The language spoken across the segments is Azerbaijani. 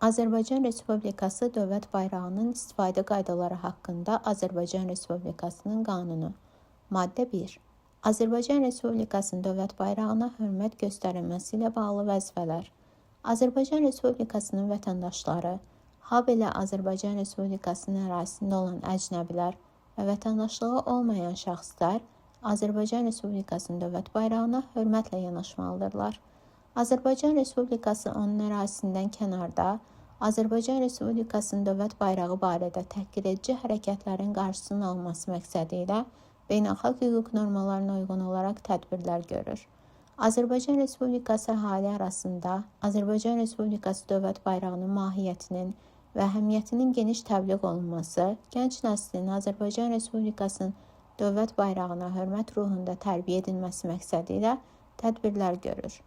Azərbaycan Respublikası Dövlət bayrağının istifadə qaydaları haqqında Azərbaycan Respublikasının qanunu. Maddə 1. Azərbaycan Respublikasının dövlət bayrağına hörmət göstərilməsi ilə bağlı vəzifələr. Azərbaycan Respublikasının vətəndaşları, habelə Azərbaycan Respublikasının ərazisində olan əcnəbilər və vətəndaşlığı olmayan şəxslər Azərbaycan Respublikasının dövlət bayrağına hörmətlə yanaşmalıdırlar. Azərbaycan Respublikası onun ərazisindən kənarda Azərbaycan Respublikasının dövlət bayrağı barədə təhqiredici hərəkətlərin qarşısının alınması məqsədi ilə beynəlxalq hüquq normalarına uyğun olaraq tədbirlər görür. Azərbaycan Respublikası əhali arasında Azərbaycan Respublikası dövlət bayrağının mahiyyətinin və əhəmiyyətinin geniş təbliğ olunması, gənc nəslin Azərbaycan Respublikasının dövlət bayrağına hörmət ruhunda tərbiyə edilməsi məqsədi ilə tədbirlər görür.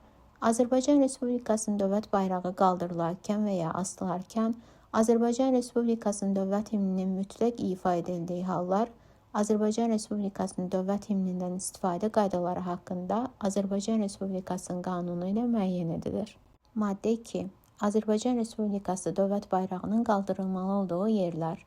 Azərbaycan Respublikasının dövlət bayrağı qaldırılarkən və ya asılarkən, Azərbaycan Respublikasının dövlət himninin mütləq ifa edildiyi hallar, Azərbaycan Respublikasının dövlət himnindən istifadə qaydaları haqqında Azərbaycan Respublikasının qanunu ilə müəyyən edilir. Maddə 2. Azərbaycan Respublikası dövlət bayrağının qaldırılmalı olduğu yerlər.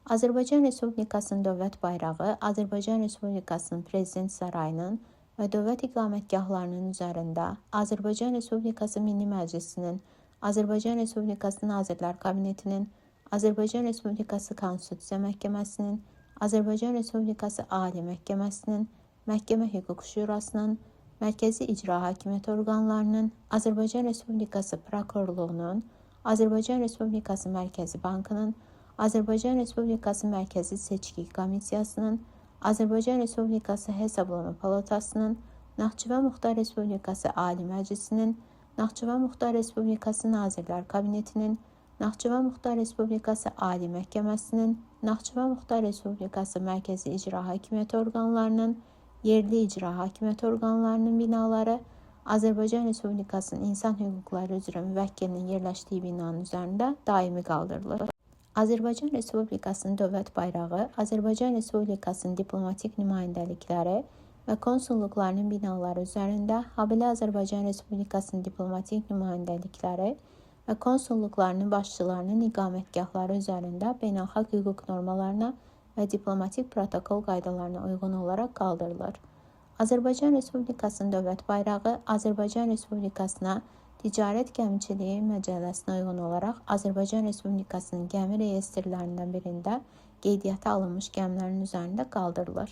Azərbaycan Respublikasının dövlət bayrağı Azərbaycan Respublikasının Prezident Sarayının və dövlət iqamətgahlarının üzərində, Azərbaycan Respublikası Milli Məclisinin, Azərbaycan Respublikası Nazirlər Kabinetinin, Azərbaycan Respublikası Konstitusiya Məhkəməsinin, Azərbaycan Respublikası Ali Məhkəməsinin, Məhkəmə Hüquq Şurasının, Mərkəzi İcra Hakimiyyəti orqanlarının, Azərbaycan Respublikası Prokurorluğunun, Azərbaycan Respublikası Mərkəzi Bankının, Azərbaycan Respublikası Mərkəzi Seçki Komissiyasının, Azərbaycan Respublikası Hesablama Palatasının, Naxçıvan Muxtar Respublikası Ali Məclisinin, Naxçıvan Muxtar Respublikası Nazirlər Kabinetinin, Naxçıvan Muxtar Respublikası Ali Məhkəməsinin, Naxçıvan Muxtar Respublikası Mərkəzi İcra Hakimiyyəti orqanlarının, yerli icra hakimiyyəti orqanlarının binaları, Azərbaycan Respublikasının İnsan Hüquqları üzrə müvəkkilinin yerləşdiyi binanın üzərində daimi qaldırılır. Azərbaycan Respublikasının dövlət bayrağı Azərbaycan Respublikasının diplomatik nümayəndəlikləri və konsulluqlarının binaları üzərində, habelə Azərbaycan Respublikasının diplomatik nümayəndəlikləri və konsulluqlarının başçılarının iqamətgahları üzərində beynəlxalq hüquq normalarına və diplomatik protokol qaydalarına uyğun olaraq qaldırılır. Azərbaycan Respublikasının dövlət bayrağı Azərbaycan Respublikasına Ticarət Gəmiçiliyi Məcəlləsinə uyğun olaraq Azərbaycan Respublikasının gəmi reyestrlərindən birində qeydiyyata alınmış gəmilərin üzərində qaldırılır.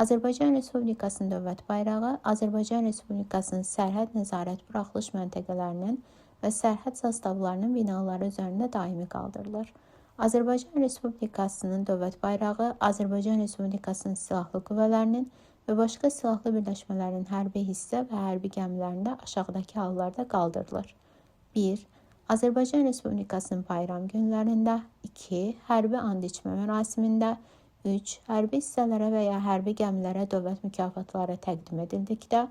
Azərbaycan Respublikasının dövlət bayrağı Azərbaycan Respublikasının sərhəd nəzarət buraxılış məntəqələrinin və sərhəd zastavlarının binaları üzərində daimi qaldırılır. Azərbaycan Respublikasının dövlət bayrağı Azərbaycan Respublikasının silahlı qüvvələrinin və başqa silahlı birləşmələrin hərbi hissə və hərbi gəmilərində aşağıdakı hallarda qaldırılır. 1. Azərbaycan Respublikasının bayram günlərində, 2. Hərbi and içmə mərasimində, 3. Hərbi hissələrə və ya hərbi gəmilərə dövlət mükafatları təqdim edildikdə,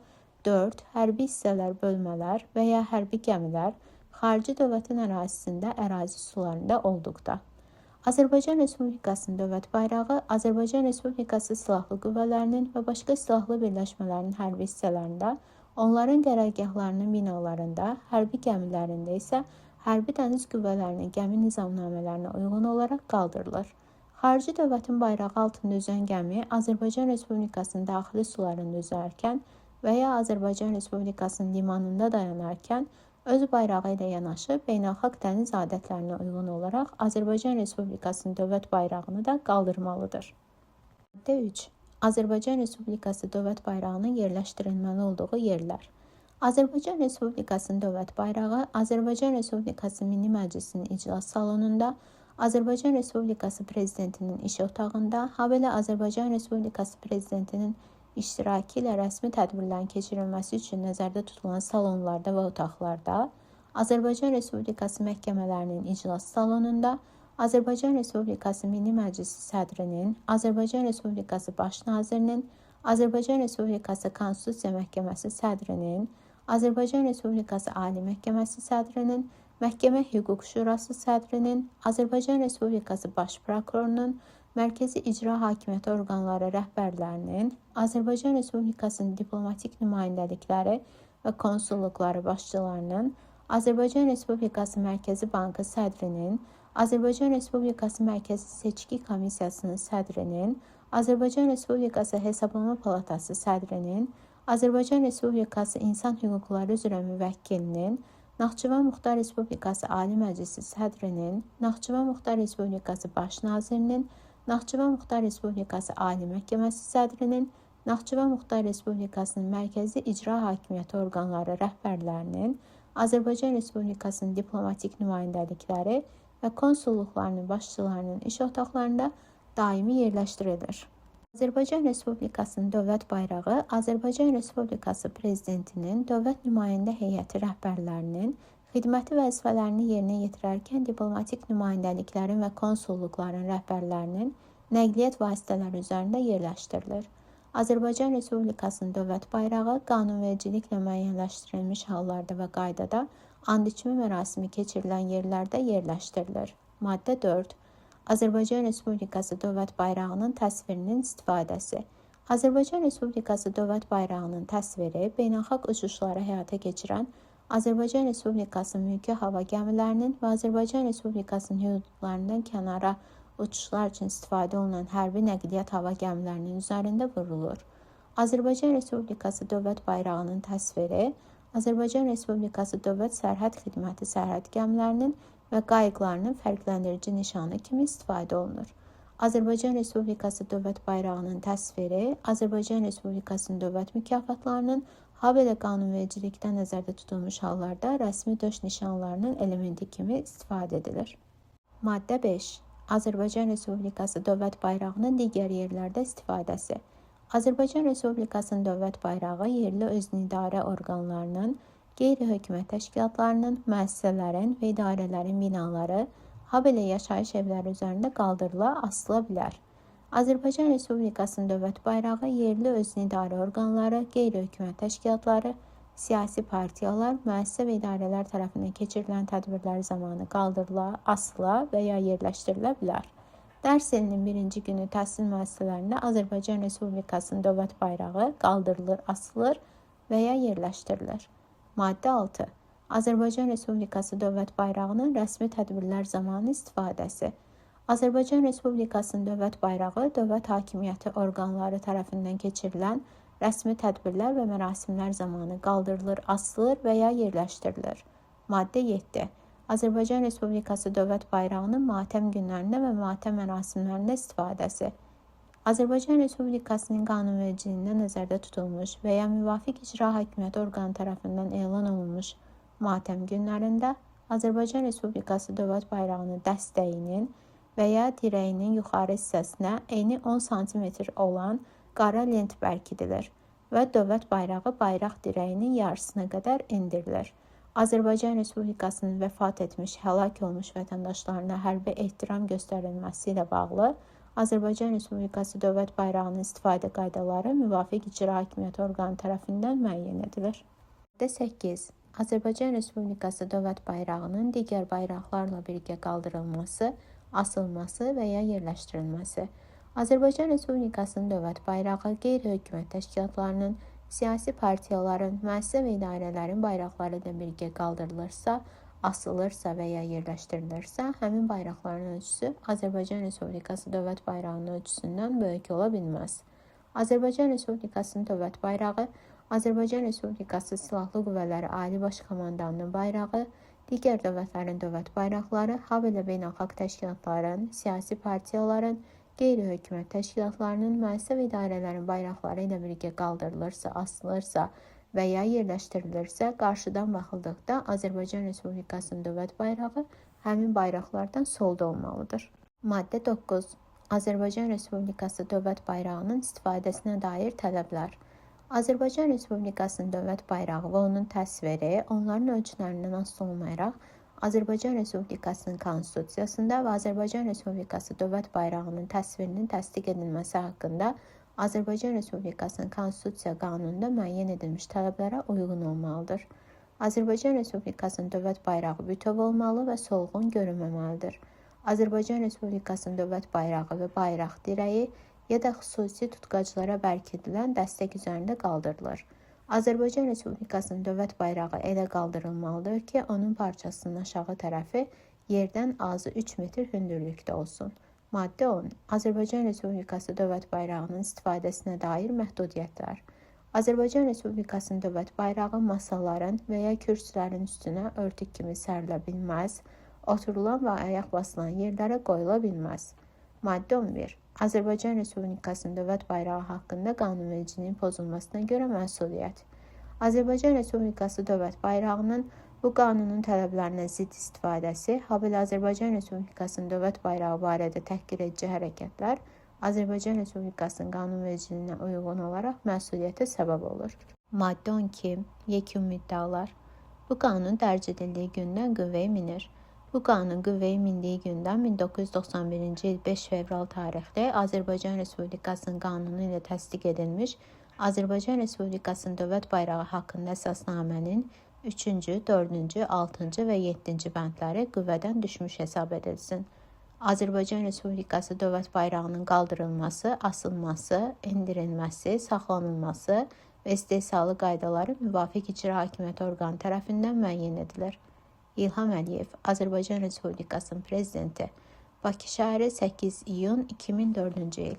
4. Hərbi hissələr, bölmələr və ya hərbi gəmilər xarici dövlətin ərazisində, ərazi sularında olduqda. Azərbaycan Respublikasının dövlət bayrağı Azərbaycan Respublikası Silahlı Qüvvələrinin və başqa silahlı birləşmələrin hərbi hissələrində, onların qərargahlarının binalarında, hərbi gəmilərində isə hərbi dəniz qüvvələrinin gəmi nizamnamələrinə uyğun olaraq qaldırılır. Xarici dövlətin bayrağı altında üzən gəmi Azərbaycan Respublikasının daxili sularında üzərkən və ya Azərbaycan Respublikasının limanında dayanarkən öz bayrağı ilə yanaşı beynəlxalq dəniz adətlərinə uyğun olaraq Azərbaycan Respublikasının dövlət bayrağını da qaldırmalıdır. Maddə 3. Azərbaycan Respublikası dövlət bayrağının yerləşdirilməli olduğu yerlər. Azərbaycan Respublikasının dövlət bayrağı Azərbaycan Respublikası Milli Məclisinin iclas salonunda, Azərbaycan Respublikası Prezidentinin iş otağında, habelə Azərbaycan Respublikası Prezidentinin iştirakı ilə rəsmi tədbirlərin keçirilməsi üçün nəzərdə tutulan salonlarda və otaqlarda, Azərbaycan Respublikası məhkəmələrinin iclas salonunda, Azərbaycan Respublikası Milli Məclisi sədrinin, Azərbaycan Respublikası Baş nazirinin, Azərbaycan Respublikası Konstitusiya Məhkəməsi sədrinin, Azərbaycan Respublikası Ali Məhkəməsi sədrinin, Məhkəmə Hüquq Şurası sədrinin, Azərbaycan Respublikası Baş Prokurorunun, Mərkəzi İcra Hakimiyyəti orqanları rəhbərlərinin, Azərbaycan Respublikasının diplomatik nümayəndəlikləri və konsulluqları başçılarının, Azərbaycan Respublikası Mərkəzi Bankı sədrinin, Azərbaycan Respublikası Mərkəzi Seçki Komissiyasının sədrinin, Azərbaycan Respublikası Hesablama Palatası sədrinin, Azərbaycan Respublikası İnsan Hüquqları üzrə müvəkkilinin, Naxçıvan Muxtar Respublikası Ali Məclisi sədrinin, Naxçıvan Muxtar Respublikası Baş nazirinin, Naxçıvan Muxtar Respublikası Ali Məhkəməsi sədrinin, Naxçıvan Muxtar Respublikasının mərkəzi icra hakimiyyəti orqanları rəhbərlərinin, Azərbaycan Respublikasının diplomatik nümayəndəlikləri və konsulluqlarının başçılarının iş otaqlarında daimi yerləşdirilir. Azərbaycan Respublikasının dövlət bayrağı Azərbaycan Respublikası Prezidentinin, dövlət nümayəndə heyəti rəhbərlərinin, xidməti vəzifələrini yerinə yetirərkən diplomatik nümayəndəliklərin və konsulluqların rəhbərlərinin nəqliyyat vasitələri üzərində yerləşdirilir. Azərbaycan Respublikasının dövlət bayrağı qanunvericiliklə müəyyənləşdirilmiş hallarda və qaydada and içmə mərasimi keçirilən yerlərdə yerləşdirilir. Maddə 4. Azərbaycan Respublikası dövlət bayrağının təsvirinin istifadəsi. Azərbaycan Respublikası dövlət bayrağının təsviri beynəlxalq uçuşları həyata keçirən Azərbaycan Respublikası mülki hava gəmilərinin və Azərbaycan Respublikasının hüdudlarından kənara uçuşlar üçün istifadə olunan hərbi nəqliyyat hava gəmilərinin üzərində vurulur. Azərbaycan Respublikası dövlət bayrağının təsviri Azərbaycan Respublikası Dövlət Sərhəd Xidməti sərhəd gəmilərinin və qayıqlarının fərqləndirici nişanı kimi istifadə olunur. Azərbaycan Respublikası dövlət bayrağının təsviri Azərbaycan Respublikasının dövlət mükafatlarının, habelə qanunvericilikdə nəzərdə tutulmuş hallarda rəsmi döş nişanlarının elementi kimi istifadə edilir. Maddə 5. Azərbaycan Respublikası dövlət bayrağının digər yerlərdə istifadəsi. Azərbaycan Respublikasının dövlət bayrağı yerli özünüidarə orqanlarının, qeyri-hökumət təşkilatlarının, müəssisələrin və idarələrin binaları, habelə yaşayış evləri üzərində qaldırıla, asıla bilər. Azərbaycan Respublikasının dövlət bayrağı yerli özünüidarə orqanları, qeyri-hökumət təşkilatları, siyasi partiyalar, müəssisə və idarələr tərəfindən keçirilən tədbirlər zamanı qaldırıla, asıla və ya yerləşdirilə bilər. Dərs ilinin birinci günü təhsil müəssisələrində Azərbaycan Respublikasının dövlət bayrağı qaldırılır, asılır və ya yerləşdirilir. Maddə 6. Azərbaycan Respublikası dövlət bayrağının rəsmi tədbirlər zamanı istifadəsi. Azərbaycan Respublikasının dövlət bayrağı dövlət hakimiyyəti orqanları tərəfindən keçirilən rəsmi tədbirlər və mərasimlər zamanı qaldırılır, asılır və ya yerləşdirilir. Maddə 7. Azərbaycan Respublikası dövlət bayrağının matəm günlərində və matəm mərasimlərində istifadəsi. Azərbaycan Respublikasının qanunvericiliyində nəzərdə tutulmuş və ya müvafiq icra hakimiyyəti orqanı tərəfindən elan olunmuş matəm günlərində Azərbaycan Respublikası dövlət bayrağının dəstəyinin və ya dirəyinin yuxarı hissəsinə eni 10 sm olan qara lent bərkidilir və dövlət bayrağı bayraq dirəyinin yarısına qədər endirilir. Azərbaycan Respublikasının vəfat etmiş, həlak olmuş vətəndaşlarına hərbi ehtiram göstərilməsi ilə bağlı Azərbaycan Respublikası dövlət bayrağının istifadə qaydaları müvafiq icra hakimiyyəti orqanı tərəfindən müəyyən edilir. Maddə 8. Azərbaycan Respublikası dövlət bayrağının digər bayraqlarla birgə qaldırılması, asılması və ya yerləşdirilməsi. Azərbaycan Respublikasının dövlət bayrağı qeyri-hökumət təşkilatlarının, siyasi partiyaların, müəssisə və idarələrin bayraqları ilə birgə qaldırılırsa, asılırsa və ya yerləşdirilirsə, həmin bayraqların ölçüsü Azərbaycan Respublikası dövlət bayrağının ölçüsündən böyük ola bilməz. Azərbaycan Respublikasının dövlət bayrağı, Azərbaycan Respublikası Silahlı Qüvvələri Ali Baş Komandanının bayrağı, digər dövlətlərin dövlət bayraqları, habelə beynəlxalq təşkilatların, siyasi partiyaların, qeyri-hökumət təşkilatlarının, müəssisə və idarələrin bayraqları ilə birgə qaldırılırsa, asılırsa və ya yerləşdirilirsə, qarşıdan baxıldıqda Azərbaycan Respublikasının dövlət bayrağı həmin bayraqlardan solda olmalıdır. Maddə 9. Azərbaycan Respublikası dövlət bayrağının istifadəsinə dair tələblər. Azərbaycan Respublikasının dövlət bayrağı və onun təsviri onların ölçülərindən asılı olmayaraq Azərbaycan Respublikasının Konstitusiyasında və Azərbaycan Respublikası dövlət bayrağının təsvirinin təsdiq edilməsi haqqında Azərbaycan Respublikasının Konstitusiya qanununda müəyyən edilmiş tələblərə uyğun olmalıdır. Azərbaycan Respublikasının dövlət bayrağı bütöv olmalı və solğun görünməməlidir. Azərbaycan Respublikasının dövlət bayrağı və bayraq dirəyi ya da xüsusi tutqaclara bərkidilən dəstək üzərində qaldırılır. Azərbaycan Respublikasının dövlət bayrağı elə qaldırılmalıdır ki, onun parçasının aşağı tərəfi yerdən azı 3 metr hündürlükdə olsun. Maddə 10. Azərbaycan Respublikası dövlət bayrağının istifadəsinə dair məhdudiyyətlər. Azərbaycan Respublikasının dövlət bayrağı masaların və ya kürsülərin üstünə örtük kimi sərilə bilməz, oturulan və ayaq basılan yerlərə qoyula bilməz. Maddə 11. Azərbaycan Respublikasının dövlət bayrağı haqqında qanunvericiliyin pozulmasına görə məsuliyyət. Azərbaycan Respublikası dövlət bayrağının bu qanunun tələblərinə zidd istifadəsi, habelə Azərbaycan Respublikasının dövlət bayrağı barədə təhqir edici hərəkətlər Azərbaycan Respublikasının qanunvericiliyinə uyğun olaraq məsuliyyətə səbəb olur. Maddə 12. Yekun müddəalar. Bu qanun dərc edildiyi gündən qüvvəyə minir. Bu qanun qüvvəyə mindiyi gündən 1991-ci il 5 fevral tarixli Azərbaycan Respublikasının qanunu ilə təsdiq edilmiş Azərbaycan Respublikasının dövlət bayrağı haqqında əsasnamənin 3-cü, 4-cü, 6-cı və 7-ci bəndləri qüvvədən düşmüş hesab edilsin. Azərbaycan Respublikası dövlət bayrağının qaldırılması, asılması, endirilməsi, saxlanılması və istehsalı qaydaları müvafiq icra hakimiyyəti orqanı tərəfindən müəyyən edilir. İlham Əliyev, Azərbaycan Respublikasının prezidenti. Bakı şəhəri 8 iyun 2004-cü il.